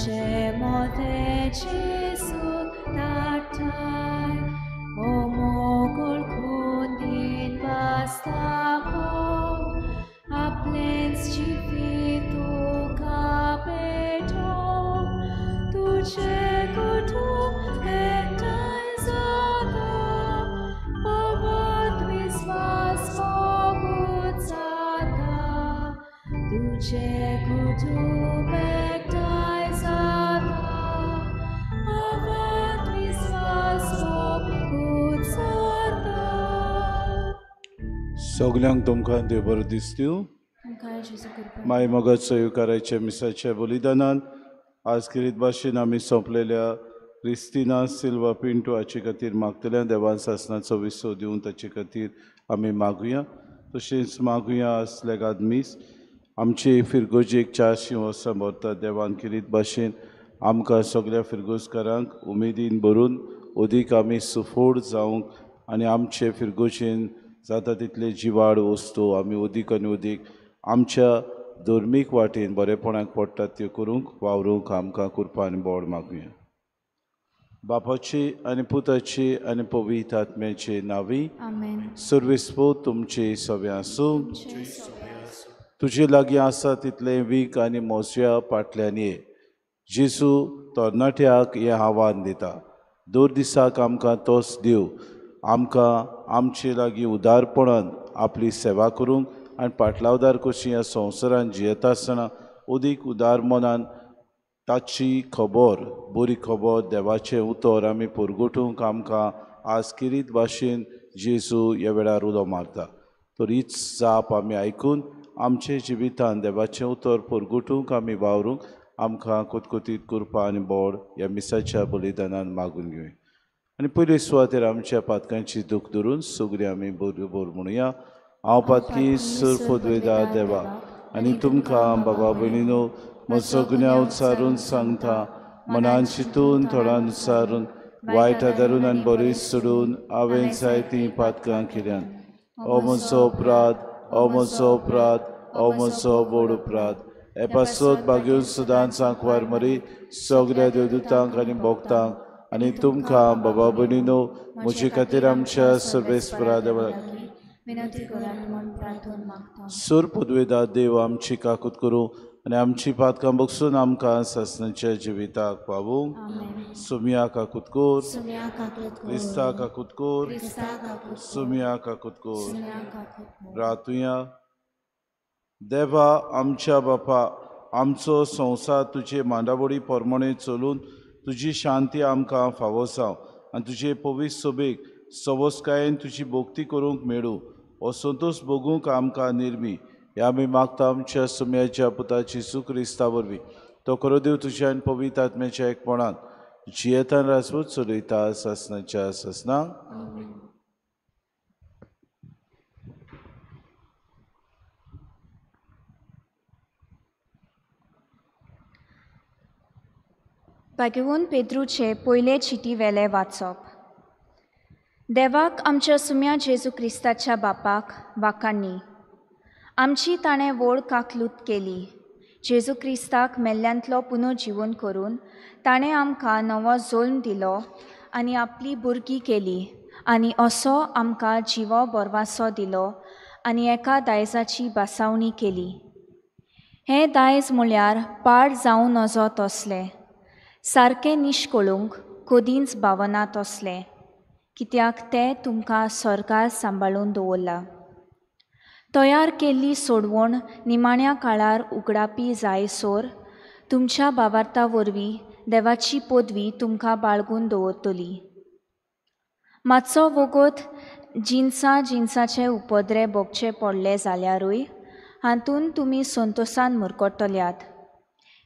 आमचे मोदें जेजूक धाडटाय ओ मोगोळ खुंदीन वास्ताको आपलेंच जिवीत तुका भेटोवंक तुजें कुटुंब एकठांय जाता पवित्र विस्वास मोगूच जाता तुजें कुटुंब एकठांय जाता पवित्र विस्वास मोगूच जाता. सगल्यांक तुमकां देव बरो दिसतूं. माय मोगाचो येवकाराच्या मिसाच्या बलिदानान आज किरीत भाशेन आमी सोंपलेल्या क्रिस्तिना सिल्वा पिंटो हाचे खातीर मागतल्या देवान सासणाचो विसव दिवन ताचे खातीर आमी मागुया. तशेंच मागुया आज लेगाद मीस आमचे फिरगोजेक 400 वर्सां भरता देवान किरीत भाशेन आमकां सगळ्या फिरगोजकारांक उमेदीन भरून अदीक आमी सुफोड जावंक आनी आमचे फिरगोजेन जाता तितले जिवाड वस्तू आमी अदीक आनी अदीक आमच्या धर्मीक वाटेन बरेपणाक पडटात त्यो करूंक वावरूंक आमकां कृपा आनी बोड मागुया. बापाची आनी पुताची आनी पवित्र आत्म्याचे नांवी. सर्वेस्पोत तुमचे सगळें आसूं. तुजे लागीं आसा तितलें वीक आनी मोसया पाटल्यान ये. जेजू तरणाट्याक हें आव्हान दिता दर दिसाक आमकां तोच देव आमकां आमचे लागीं उदारपणान आपली सेवा करूंक आनी पाटलावदार कशी ह्या संवसारान जियेता आसतना अदीक उदार मनान ताची खबर बरी खबर देवाचें उतर आमी परगटूंक आमकां आज किरीत भाशेन जेजू ह्या वेळार उलो मारता. तर हीच जाप आमी आयकून आमचे जिवितान देवाचें उतर परगटूंक आमी वावरूंक आमकां कोतकोतीत कृपा आनी बोड ह्या मिसाच्या बलिदानान मागून घेवया. आनी पयले सुवातेर आमच्या पातकांची दूख धरून सगळीं आमी बरोबर म्हणुया. हांव पातकी सुर पदवेदा देवा आनी तुमकां बाबा भयणीनो म्हजो गुन्यांव उच्चारून सांगता मनान चिंतून थोडान उच्चारून वायट आदारून आनी बरी सोडून हांवें जायतीं पातकां केल्यान. ओ म्हजो अपराध, ओ म्हजो अपराध, ओ म्हजो व्हड अपराध. हे पासत बागेवन सदांच सांकवार मरी सगळ्या देवदूतांक आनी भोक्तांक आनी तुमकां बाबा भयणीनो म्हजे खातीर आमच्या सर्वेस्परा देवाक सुर पदवेदा देव आमची काकूत करूं आनी आमची पातकां बगसून आमकां सासणाच्या जिविताक पावूं. सुमिया काकूत कोर, क्रिस्ता काकूत कोर, सुमिया काकूत कोर. रातुया देवा आमच्या बापा आमचो संवसार तुजे मांडावळी प्रमाणे चलून तुजी शांती आमकां फावो जावं आनी तुजे पवित्र सोबेक सवसकायेन तुजी भक्ती करूंक मेळूं हो संतोश भोगूंक आमकां निर्मी. ह्या आमी मागता आमच्या सुम्याच्या पुताची जेजू क्रिस्ता वरवीं. तो खरो देव तुज्या आनी पवित्र आत्म्याच्या एकपणान जियेतान राजपूत चलयता सासणाच्या सासणाक. भाग्यवंत पेद्रूचे पयले चिटी वेले वाचप. देवाक आमच्या सुम्या जेजू क्रिस्ताच्या बापाक वाकांनी आमची ताणें व्हड काकलूत केली. जेजू क्रिस्ताक मेल्ल्यांतलो पुनर्जिवन करून ताणें आमकां नवो जल्म दिलो आनी आपली भुरगीं केली आनी असो आमकां जिवो बरवासो दिलो आनी एका दायजाची बासावणी केली. हें दायज म्हळ्यार पाड जावं नजो तसलें सारकें निश्कळूंक कदींच भावना तसलें कित्याक तें तुमकां सरकार सांबाळून दवरलां. तयार केल्ली सोडवण निमाण्या काळार उगडापी जायसर तुमच्या भावार्था वरवीं देवाची पदवी तुमकां बाळगून दवरतली. मातसो वगत जिनसा जिनसाचे उपद्रे भोगचे पडले जाल्यारूय हातूंत तुमी संतोसान मुरकटल्यात.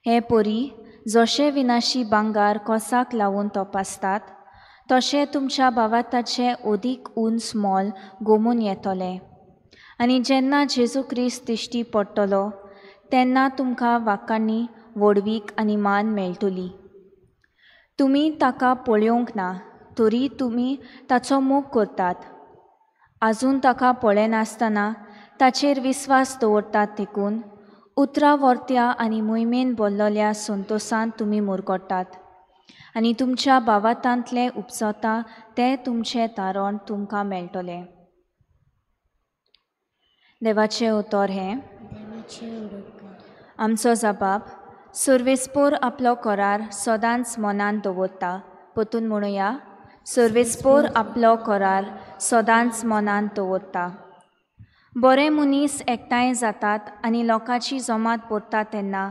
हे परी जशें विनाशी भांगार कोसाक लावन तपासतात तशें तुमच्या भावार्थाचें अदीक उंच मोल गोमून येतलें आनी जेन्ना जेजू क्रिस्त दिश्टी पडटलो तेन्ना तुमकां वाकांनी व्हडवीक आनी मान मेळटली. तुमी ताका पळोवंक ना तरी तुमी ताचो मोग करतात. आजून ताका पळयनासतना ताचेर विस्वास दवरतात देखून उतरां वर्त्या आनी मोहिमेन बोल्लोल्या संतोशान तुमी मुरगोटात आनी तुमच्या भावातांतलें उपजता तें तुमचें तारण तुमकां मेळटलें. देवाचें उतर हें. आमचो जबाब सर्वेस्पोर आपलो करार सदांच मनांत दवरता. परतून म्हणुया, सर्वेस्पोर आपलो करार सदांच मनांत दवरता. बरे मनीस एकठांय जातात आनी लोकांची जमात पडटा तेन्ना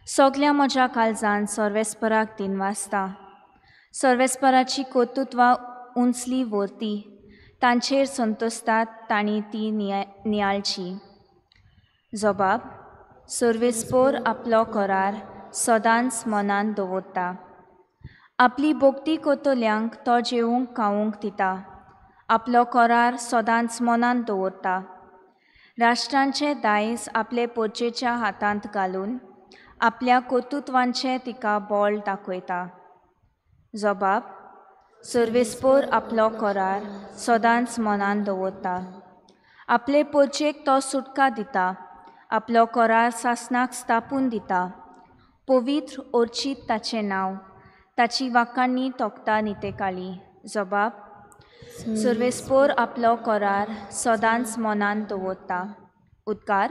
सगल्या म्हज्या काळजान सर्वेस्पराक दिनवासता. सर्वेस्पराची कर्तृत्वां उंचली व्हरती तांचेर संतोसतात तांणी ती नियाळची. जबाब सर्वेस्पोर आपलो करार सदांच मनांत दवरता. आपली भक्ती करतल्यांक तो जेवंक खावंक दिता. आपलो करार सदांच मनांत दवरता. राष्ट्रांचे दायज आपले पोरचेच्या हातांत घालून आपल्या कर्तृत्वांचें तिका बळ दाखयता. जबाब सर्वेस्पोर आपलो करार सदांच मनांत दवरता. आपले पोरचेक तो सुटका दिता. आपलो करार सासणाक स्थापून दिता. पवित्र ओर्चीत ताचें नांव, ताची वाखाणी तोखता नितेकाली. जबाब सर्वेस्पोर आपलो करार सदांच मनांत दवरता. उद्गार.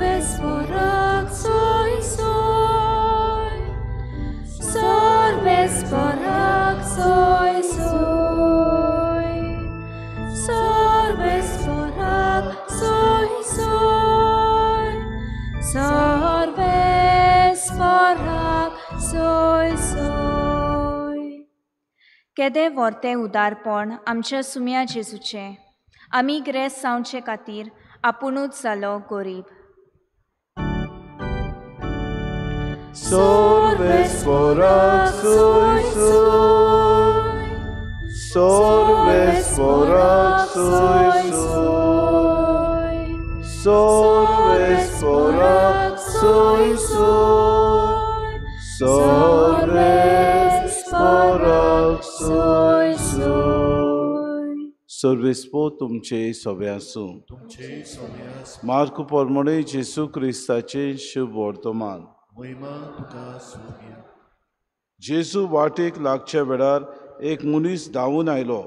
सर्वेस्पोराक सोय सोय, सर्वेस्पोराक सोय सोय, सर्वेस्पोराक सोय सोय, सर्वेस्पोराक सोय सोय. केदें व्हरतें उदारपण आमच्या सुम्या जेजूचें. आमी ग्रेस जावचे खातीर आपुणूच जालो गरीब. सर्वेस्पोराक सोय सोय, सर्वेस्पोराक सोय सोय, सर्वेस्पोराक सोय सोय, सर्वेस्पोराक सोय सोय. सर्वेस्पो तुमचे सवे आसूं. मार्क प्रमाणे जेसू क्रिस्ताचें शुभ वर्तमान. जेजू वाटेक लागच्या वेळार एक मनीस धांवून आयलो.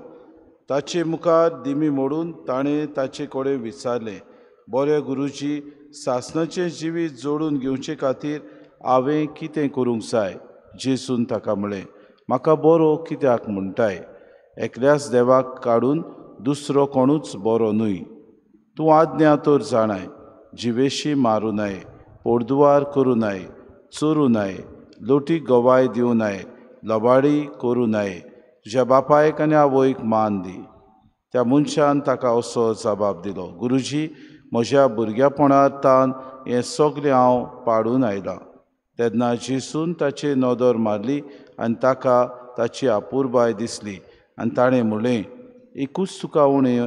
ताचे मुखार दिमी मोडून ताणें ताचे कडेन विचारलें, बरे गुरुजी, सासणाचें जिवीत जोडून घेवचे खातीर हांवें कितें करूंक जाय? जेजून ताका म्हळें, म्हाका बरो कित्याक म्हणटाय? एकल्याच देवाक काडून दुसरो कोणूच बरो न्हय. तूं आज्ञा तर जाणाय, जिवेशी मारूं नये, पोरदुवार करूं नये, चोरूं नये, लोटीक गवाय दिवं नये, लबाडी करूं नये, तुज्या बापायक आनी आवयक मान दी. त्या मनशान ताका असो जबाब दिलो, गुरुजी, म्हज्या भुरग्यापणार तान हें सगळें हांव पाडून आयलां. तेन्ना जेजून ताचेर नदर मारली आनी ताका ताची अपुरबाय दिसली आनी ताणें म्हणलें, एकूच तुका उणें,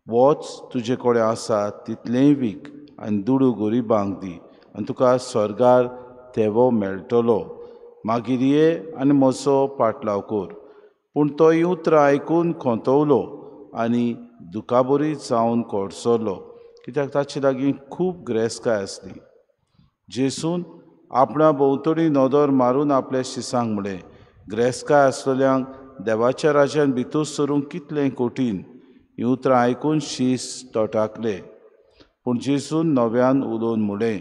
वच तुजे कडेन आसा तितलेंय वीक आनी दुडू गरिबांक दी आनी तुका स्वर्गार तेवो मेळटलो. मागीर ये आनी म्हजो पाटलाव कर. पूण तो हीं उतरां आयकून खोंतवलो आनी दुखाबरी जावन कोडसरलो, कित्याक ताचे लागीं खूब ग्रेसकाय आसली. जेजून आपणा भोंवतणी नदर मारून आपल्या शिसांक म्हणलें, ग्रेसकाय आसलेल्यांक देवाच्या राज्यान भितर सरूंक कितलें कठीण. हीं उतरां आयकून शीस तटाकले. पूण जेजून नव्यान उलोवन म्हणलें,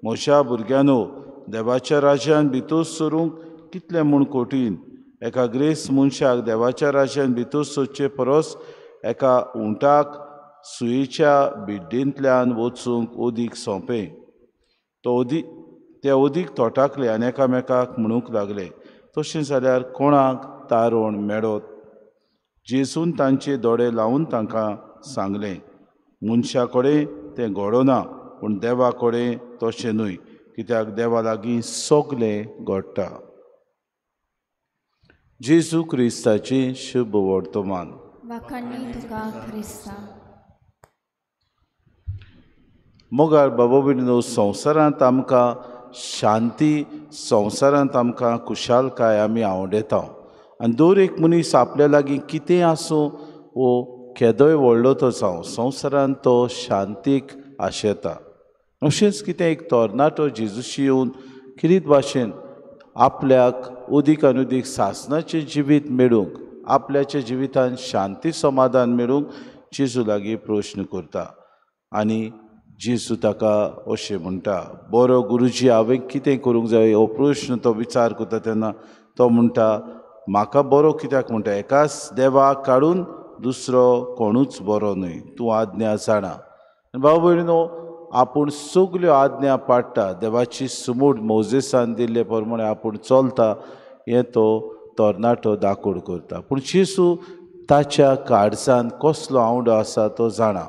म्हज्या भुरग्यांनो, देवाच्या राज्यान भितर सरूंक कितलें म्हूण कठीण. एका ग्रेस मनशाक देवाच्या राज्यान भितर सरचे परस एका उंटाक सुयेच्या बिड्डेंतल्यान वचूंक अदीक सोंपें. ते अदीक तोटाकले आनी एकामेकाक म्हणूंक लागले, तशें जाल्यार कोणाक तारण मेळत? जेजून तांचे दोळे लावन तांकां सांगलें, मनशा कडेन तें घडना, पूण देवा कडेन तशें न्हय, कित्याक देवा लागीं सगळें घडटा. जेजू क्रिस्ताचें शुभ वर्तमान. मोगाळ बाबा भयणीनो, संवसारांत आमकां शांती, संवसारांत आमकां खुशालकाय आमी आवडटा. आनी दर एक मनीस आपल्या लागीं कितें आसूं वो केदोय व्हडलो तो जावं, संवसारान तो शांतीक आशेता. अशेंच कितें एक तरणाटो जेजूशी येवन किरीत भाशेन आपल्याक उदीक आनी उदीक सासणाचें जिवीत मेळूंक, आपल्याच्या जिवितान शांती समाधान मेळूंक जेजू लागीं प्रश्न करता. आनी जेजू ताका अशें म्हणटा, बरो गुरुजी, हांवें कितें करूंक जाय? हो प्रश्न तो विचार करता तेन्ना तो म्हणटा, म्हाका बरो कित्याक म्हणटा? एकाच देवाक काडून दुसरो कोणूच बरो न्हय, तूं आज्ञा जाणा. भाव भयणीनो, आपूण सगल्यो आज्ञा पाडटा, देवाची सुमूट मोजेसान दिल्ले प्रमाणे आपूण चलता हें तो तरणाटो दाकोड करता. पूण जेजू ताच्या काळजान कसलो आवडो आसा तो जाणा.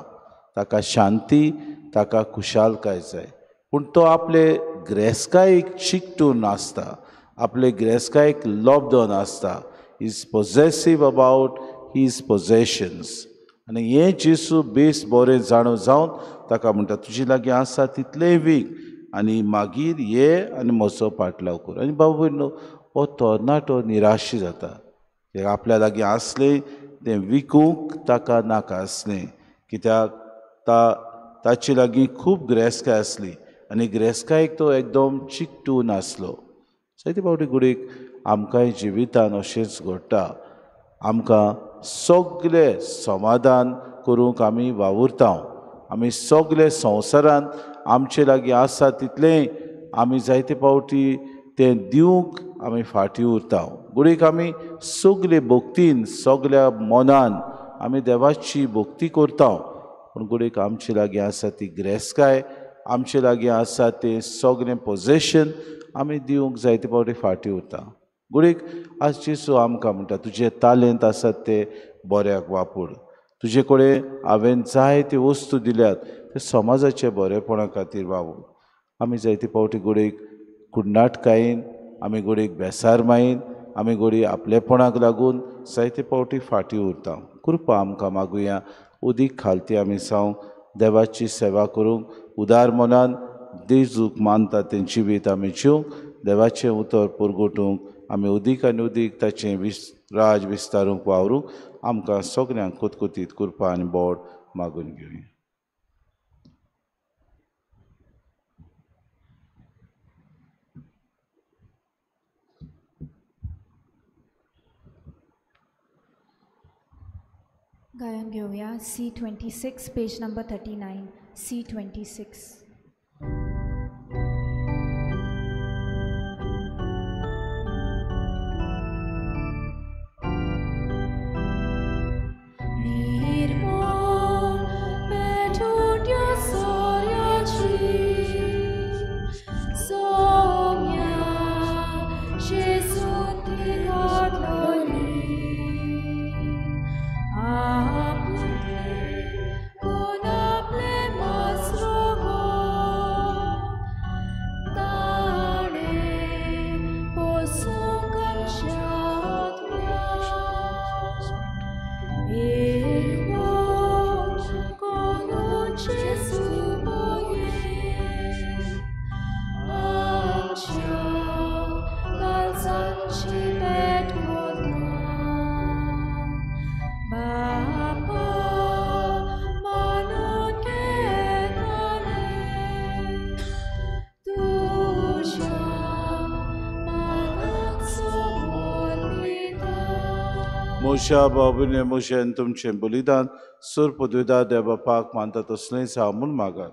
ताका शांती, ताका खुशालकाय जाय, पूण तो आपले ग्रेसकायेक चिकटून आसता, आपले ग्रेसकायेक लब्दोन आसता. Is possessive about his possessions. आनी हें जेजू बेस बरें जाणो जावन ताका म्हणटा, तुजे लागीं आसा तितलेंय वीक आनी मागीर ये आनी म्हजो पाटलाव कर. आनी बाबा भयणीनो, हो तरणाटो निराशी जाता. आपल्या लागीं आसलें तें विकूंक ताका नाका आसलें, कित्याक ताचे लागीं खूब ग्रेसकाय आसली आनी ग्रेसकायेक तो एकदम चिकटून आसलो. जायते फावटी घडयेक आमकांय जिवितान अशेंच घडटा. आमकां सगलें समाधान करूंक आमी वावुरता, आमी सगले संवसारांत आमचे लागीं आसा तितलें आमी जायते फावटी तें दिवंक आमी फाटीं उरता. घडयेक आमी सगले भक्तीन, सगल्या मनान आमी देवाची भक्ती करता, पूण घडयेक आमचे लागीं आसा ती ग्रेसकाय, आमचे लागीं आसा तें सगलें पोजेशन आमी दिवंक जायते फावटी फाटीं उरता. घडयेक आज जेजू आमकां म्हणटा, तुजे तालेंत आसात ते बऱ्याक वापर, तुजे कडेन हांवें जायते वस्तू दिल्यात ते समाजाचे बरेपणा खातीर वावर. आमी जायते फावटी घडयेक कुडनाटकायेन, आमी घडयेक बेसारमायेन, आमी घडये आपलेपणाक लागून जायते फावटी फाटीं उरता. कृपा आमकां मागुया, उदीक खालती आमी जावंक, देवाची सेवा करूंक, उदार मनान देजूक मानता तें जिवीत आमी जिवंक, देवाचें उतर पुरगोटूंक आमी उदीक आनी उदीक ताचें राज विस्तारूंक वावरूंक आमकां सगल्यांक कुतकुतीत कृपा आनी बोड मागून घेवया. गायन घेवया C26, page number 39, C26. मोशा बाबूने मोशेन तुमचें बलिदान सुर पदवीदार देव बापाक मानता तसलेंच हांव म्हूण मागात.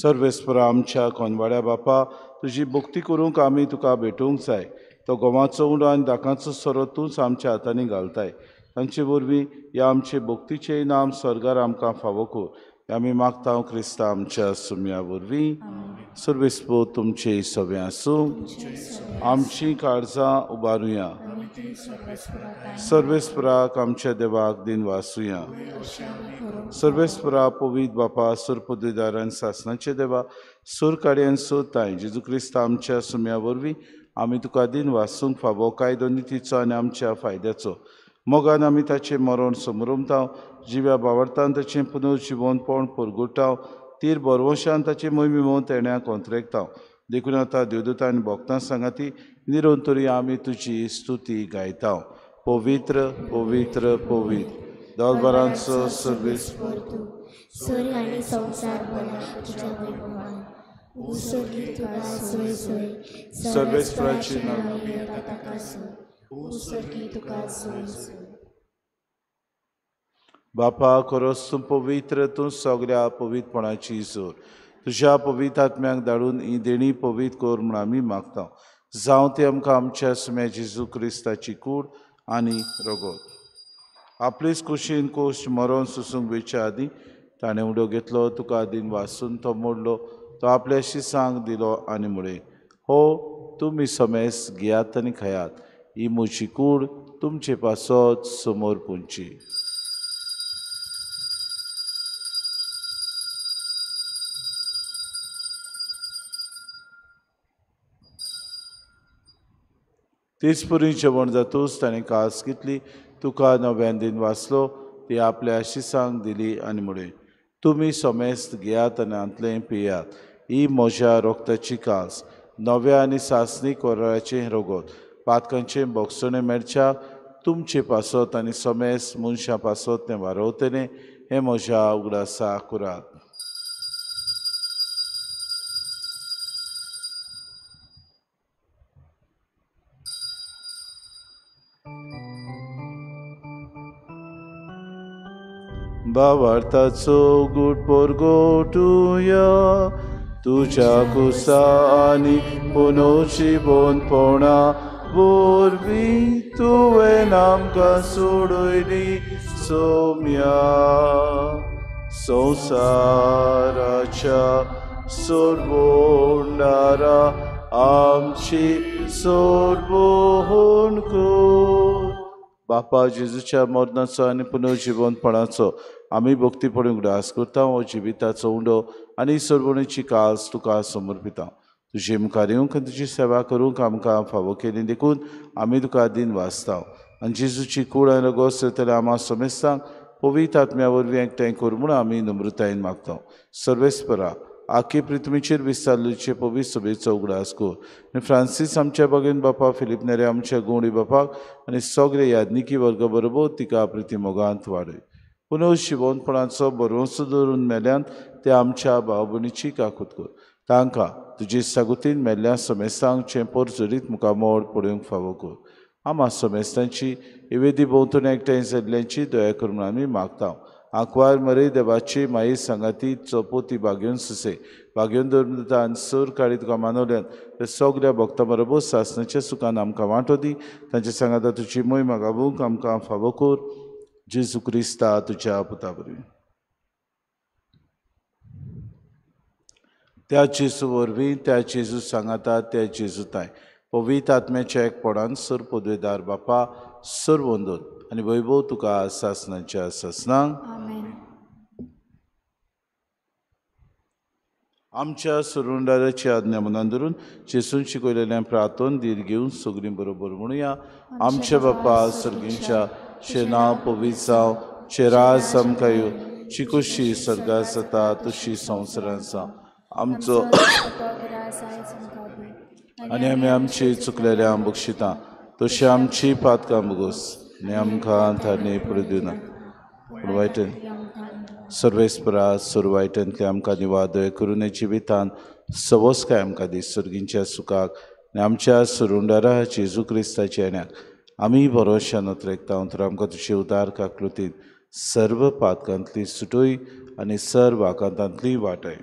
सर्वेस्परा आमच्या कोनवाड्या बापा, तुजी भक्ती करूंक आमी तुका भेटूंक जाय. तो गोवाचो उंडो आनी दाकांचो सोरो तूंच आमच्या हातांनी घालताय. तांचे वरवीं ह्या आमचे भक्तीचें इनाम स्वर्गार आमकां फावो कर. आमी मागता क्रिस्ता आमच्या सुम्या वरवीं. सर्वेस्पो तुमचे सगळें आसूं. आमची काळजां उबारुया. सर्वेस्पराक आमच्या देवाक दिन वासुया. सर्वेस्परा पवित्र बापा, सुरपदवीदारान सासणाचे देवा, सुरकाड्यान सोताय जेजू क्रिस्ता आमच्या सुम्या वरवीं आमी तुका दिन वासूंक फावो कायदो नितीचो आनी आमच्या फायद्याचो मोगान आमी ताचें मरण समरमताव, जिव्या बावडतान ताचें पुनर्जिवनपण परगुटाव तीर बरवशान ताची मोहिमी मोन तेण्या कोंत्रेकता. देखून आतां देवदूतां आनी भक्तां सांगाती निरंतरी आमी तुजी स्तुती गायता. पवित्र पवित्र पवित्र दलबरांचो सर्वेस्पर तूं, स्वर्ग आनी संवसार भरला तुज्या वैभवान. ऊं स्वर्गी तुका सोय सोय, सर्वेस्पराची नांव येता ताका सोय. ऊं स्वर्गी तुका सोय सोय. बापा खरोच तूं पवित्र, तूं सगळ्या पवित्रपणाची जोर. तुज्या पवित्र आत्म्याक धाडून ही देणी पवित्र कर म्हूण आमी मागता. जावं ती आमकां आमच्या सुम्या जेजू क्रिस्ताची कूड आनी रगत. आपलेच कुशीन कोश मरोन सोसूंक वेच्या आदीं ताणें उडो घेतलो, तुका दिन वासून तो मोडलो, तो आपल्या शिसांक दिलो आनी म्हळें, हो तुमी समेस घेयात आनी खायात, ही म्हजी कूड तुमचे पासत समोर पुंची. तेच पुरी जेवण जातूच ताणें कास घेतली, तुका नव्यान दिन वाचलो, ती आपल्या शिसांक दिली आनी म्हळें, तुमी समेस्त घेयात आनी हांतलें पियात, ही म्हज्या रोगताची कास, नव्या आनी सासणी कोराचें रगत, पातकांचें भोगसणें मेळच्या तुमचे पासत आनी समेस्त मनशां पासत तें वारवतलें, हें म्हज्या उगडासा करात. भावार्थाचो गूट परगटुया, तुज्या कुसा आनी पुनोची बोनपणा वरवीं तुवें आमकां सोडयली सोम्या. संवसाराच्या सोडवणारा आमची सोडवण कर. बापा जेजूच्या मरणाचो आनी पुनर्जिवनपणाचो आमी भक्तीपणी उगडास करता. हो जिविताचो उंडो आनी सोडवणेची कास तुका समर्पिता. तुजे मुखार येवंक आनी तुजी सेवा करूंक आमकां फावो केली देखून आमी तुका दिन वाचता. आनी जेजूची कूड आनी रगत सोयतल्या आमा समेस्तांक पवित्र आत्म्या वरवीं एकठांय कर म्हूण आमी नम्रतायेन मागता. सर्वेस्परा आखी पृथ्वीचेर विस्तारलेचे पवित्र सभेचो उगडास कर आनी फ्रांसीस आमच्या बागेन बापा, फिलीप नेरे आमच्या गोंडी बापाक आनी सगळे याज्ञिकी वर्ग बरोबर तिका प्रिती मोगांत वाडय. पुनः शिवोनपणाचो भरवंसो दवरून मेल्यान ते आमच्या भाव भयणीची काकूत कर. तांकां तुजे सागुतीन मेल्ल्या समेस्तांचें पोरजरीत मुखामोड पळोवंक फावो कर. आमा समेस्तांची इवेदी भोंवतणी एकठांय जाल्ल्यांची दया कर म्हूण आमी मागता. आंकवार मरे देवाची माई सांगाती चपोती बागेवन सुसे बागेवन दवरून आनी सर काळी तुका मानवल्यान ते सगल्या भक्तां बरोबर सासणाच्या सुखान आमकां वांटो दी. तांच्या सांगाता तुजी मोहिमा गावूंक आमकां फावो कर. जेजू क्रिस्ता तुज्या पुता वरवीं. त्या जेजू वरवीं, त्या जेजू सांगाता, त्या जेजू ताय पवित्र आत्म्याच्या एकपणान सर पदवेदार बापा सर वंदन आनी वैभव तुका सासणाच्या सासणांक. आमच्या सुरुंडाराची आज्ञा मनान धरून जेजून शिकयलेल्या प्रार्थन धीर घेवन सगळीं बरोबर म्हणुया. आमच्या बापा सर्गींच्या, तुजें नांव पवित्र जावं, तुजें राज आमकां येवं, तुजी खुशी स्वर्गांत जाता तशी संवसारांत जावं. आमचो आनी आमी आमची चुकलेल्या बक्षिता तशी आमची पातकां भोगोस आनी आमकां थारणे पडूं दिवना, पूण वायटन सर्वेस्परा सर वायटांतले आमकां निवादय करून जिवितान सवसकाय आमकां दी. सर्गींच्या सुखाक आनी आमच्या सुरुंडारा जेजू क्रिस्ताच्या येण्याक आमी भरोश्यान अत्रेकता. तर आमकां तुजे उदार काकृतीन सर्व पातकांतली सुटोय आनी सर्व आकांतांतली वाटय.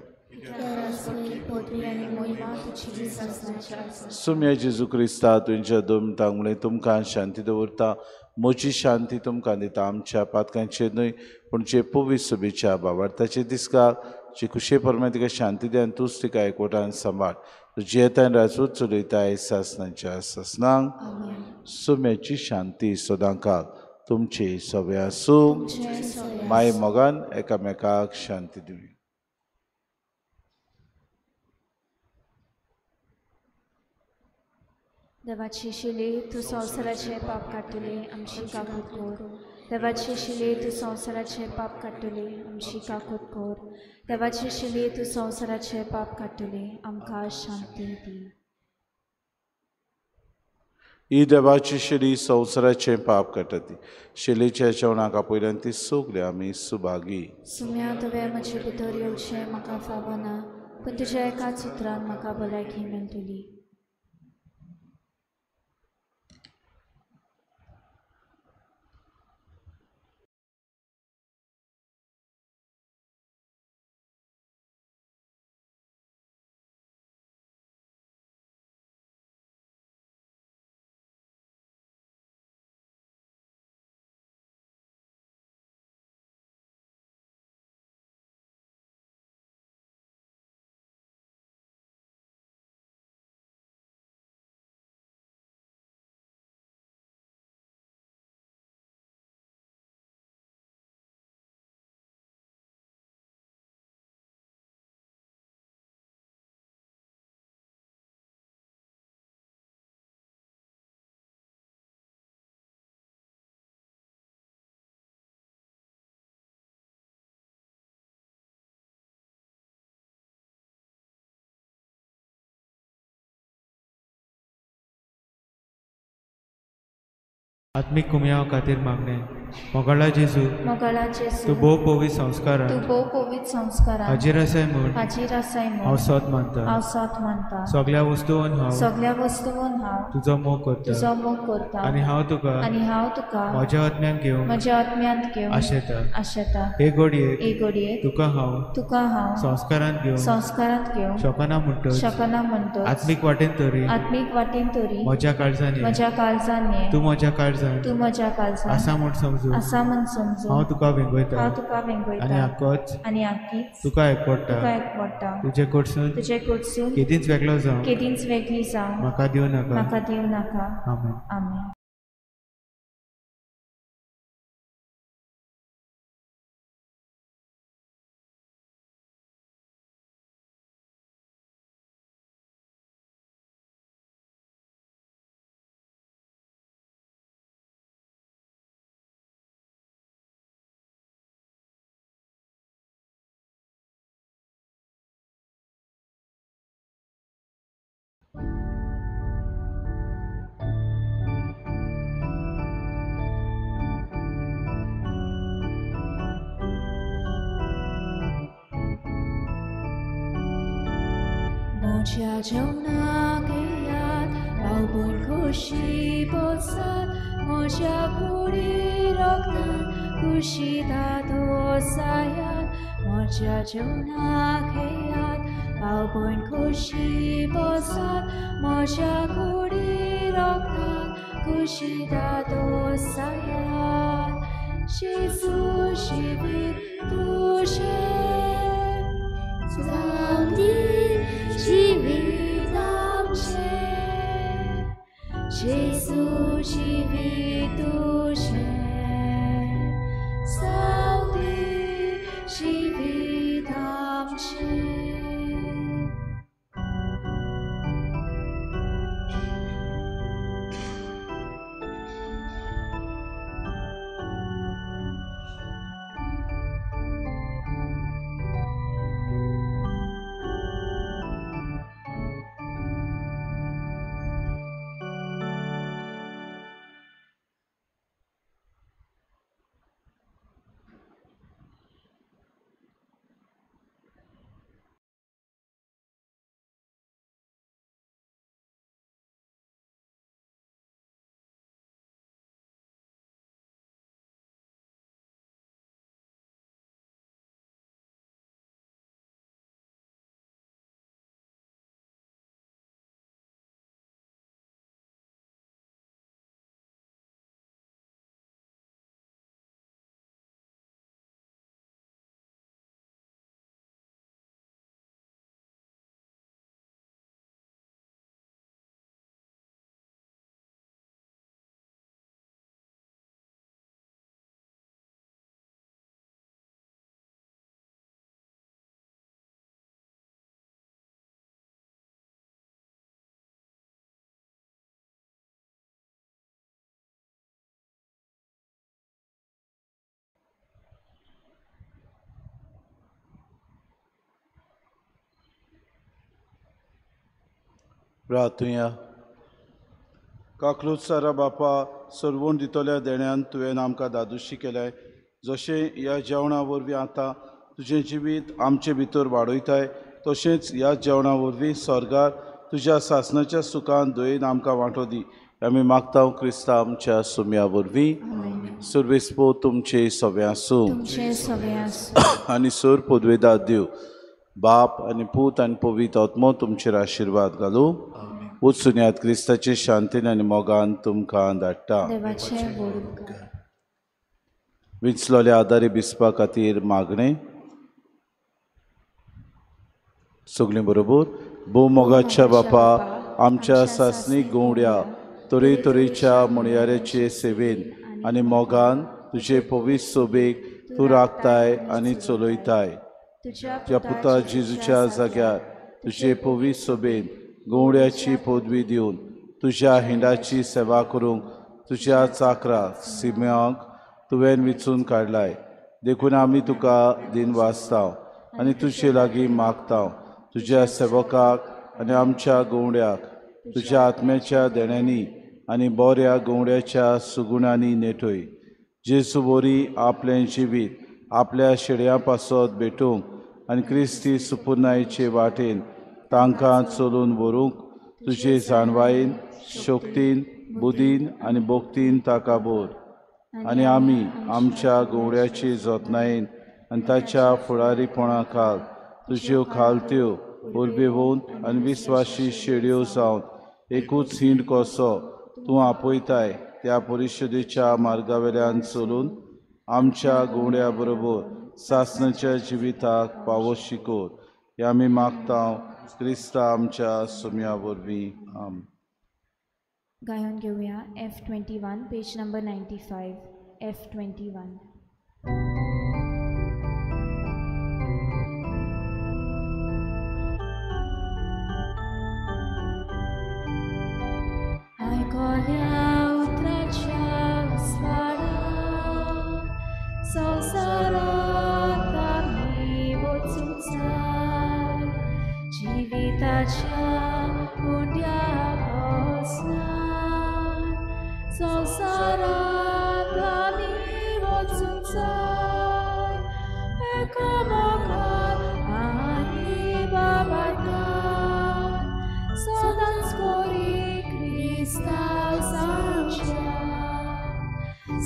सुम्या जेजू क्रिस्ता तुमच्या दोन मिनटां तुमकां शांती दवरता, म्हजी शांती तुमकां दिता. आमच्या पातकांचेर न्हय पूण जे पवित्र सभेच्या भावार्थाचे दिसकाक जे खुशे प्रमाणे तिका शांती दी आनी तूंच तिका एकवटान सांबाळ. जियेतान राजूच चलयताय सासणाच्या सासणांक. सुम्याची शांती सदांकाळ तुमचे सगळे आसूं. माय मोगान एकामेकाक शांती दिवया. देवाची शिले तूं संवसाराचें पाप काडटली आमची काकूत कर. देवाची शिले तूं संवसाराचें पाप काडटली आमची काकूत कर. देवाची शिले तूं संवसाराचें पाप काडटली आमकां शांती दी. ही देवाची शिली संवसाराचें पाप काडटा ती शिलेच्या जेवणाक आपयल्यान ती सगळी आमी सुभागी. सुम्या तुवें म्हजे भितर येवचें म्हाका फावना, पूण तुज्या एकाच उतरान म्हाका भलायकी मेळटली. आत्मीक कुमयाव खातीर मागणें. मोगाळा जेजू, मोगाळा जेजू, तूं भोव पवित्र संस्कारान, तूं भोव पवित्र संस्कारान हाजीर आसाय म्हूण, हाजीर आसाय म्हूण हांव सोद मानता, हांव सोद मानता. सगळ्या वस्तून हांव, सगळ्या वस्तून हांव तुजो मोग करता, तुजो मोग करता. आनी हांव तुका, आनी हांव तुका म्हज्या आत्म्यान घेवंक, म्हज्या आत्म्यांत घेवंक आशेता, आशेता. हे घडयेक, हे घडयेक तुका हांव, तुका हांव संस्कारांत घेवंक, संस्कारांत घेवंक शकना म्हणटच, शकना म्हणटच आत्मीक वाटेन तरी, आत्मीक वाटेन तरी म्हज्या काळजान, म्हज्या काळजान ये, तूं म्हज्या काळजान, तूं म्हज्या काळजान आसा म्हूण समजून, आसा म्हूण समजून हांव तुका वेंगयता, हांव तुका वेंगयता. आनी आकोच, आनी आकीच तुका एकवडटा, तुका एकवडटा. तुजे कडसून, तुजे कडसून केदींच वेगळो जावं, केदींच वेगळी जावं म्हाका दिवं नाका, म्हाका दिवं नाका. आमेन. आमेन. म्हज्या जेवणाक येयात, पावबण खोशी बसात, म्हज्या कुडी रोगतान खुशी दादोसायात. म्हज्या जेवणाक येयात, पावबण खोशी बसात, म्हज्या कुडी रोगतान खुशी दादोसायात. जेजू जिवीत तुजें जावं दी जिवीत आमचें, जेजू जिवीत तुजें जावं दी जिवीत आमचें. प्रार्थुया. काकलूत सारा बापा, सर्वून दितल्या देण्यान तुवें आमकां दादोशी केल्याय, जशें ह्या जेवणा वरवीं आतां तुजें जिवीत आमचे भितर वाडयताय, तशेंच ह्या जेवणा वरवीं स्वर्गार तुज्या सासणाच्या सुखान दयेन आमकां वांटो दी. आमी मागता क्रिस्ता आमच्या सुम्या वरवीं. सुर्वेस्पो तुमचे सगळें आसूं आनी सोर पदवेदार देव बाप आनी पूत आनी पवित्र आत्मो तुमचेर आशिर्वाद घालूं. वचुन्यात क्रिस्ताचे शांतीन आनी मोगान तुमकां धाडटा. विंचलोल्या आदारी बिसपा खातीर मागणें. सगळीं बरोबर. भोव मोगाच्या बापा, आमच्या सासणीक गवड्या तरेतरेच्या म्हणयाऱ्याचे सेवेन आनी मोगान तुजे पवित्र सोबेक तूं राखताय आनी चलयताय. तुज्या पुता जेजूच्या जाग्यार तुजे पवित्र सोबेन गवड्याची पदवी दिवन तुज्या हिंडाची सेवा करूंक तुज्या चाकरा सिम्यांक तुवें विचून काडलाय. देखून आमी तुका दिनवासता आनी तुजे लागीं मागता. तुज्या सेवकाक आनी आमच्या गवड्याक तुज्या आत्म्याच्या देण्यांनी आनी बऱ्या गवड्याच्या सुगुणांनी नेटय. जेजू वरी आपलें जिवीत आपल्या शेड्यां पासत भेटूंक आनी क्रिस्ती सुपुर्नायचे वाटेन तांकां चलून व्हरूंक तुजे जाणवायेन, शक्तीन, बुदीन आनी भक्तीन ताका भर. आनी आमी आमच्या गवड्याचे जतनायेन आनी ताच्या फुडारीपणा खाल तुज्यो खालत्यो उर्बेवंत आनी विस्वाशी शेड्यो जावन एकूच हिंड कसो तूं आपयताय त्या परिशदेच्या मार्गावेल्यान चलून आमच्या गवड्या बरोबर सासणाच्या जिविताक पावो शिकोर. हे आमी मागता क्रिस्ता आमच्या सुम्या वरवीं. आम गायन घेवया F21 page number 95. F21.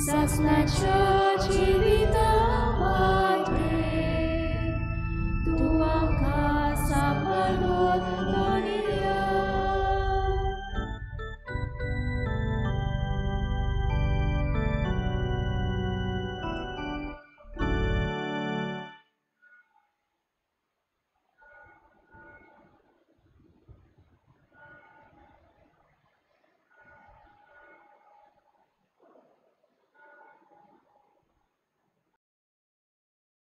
Sasnača živita.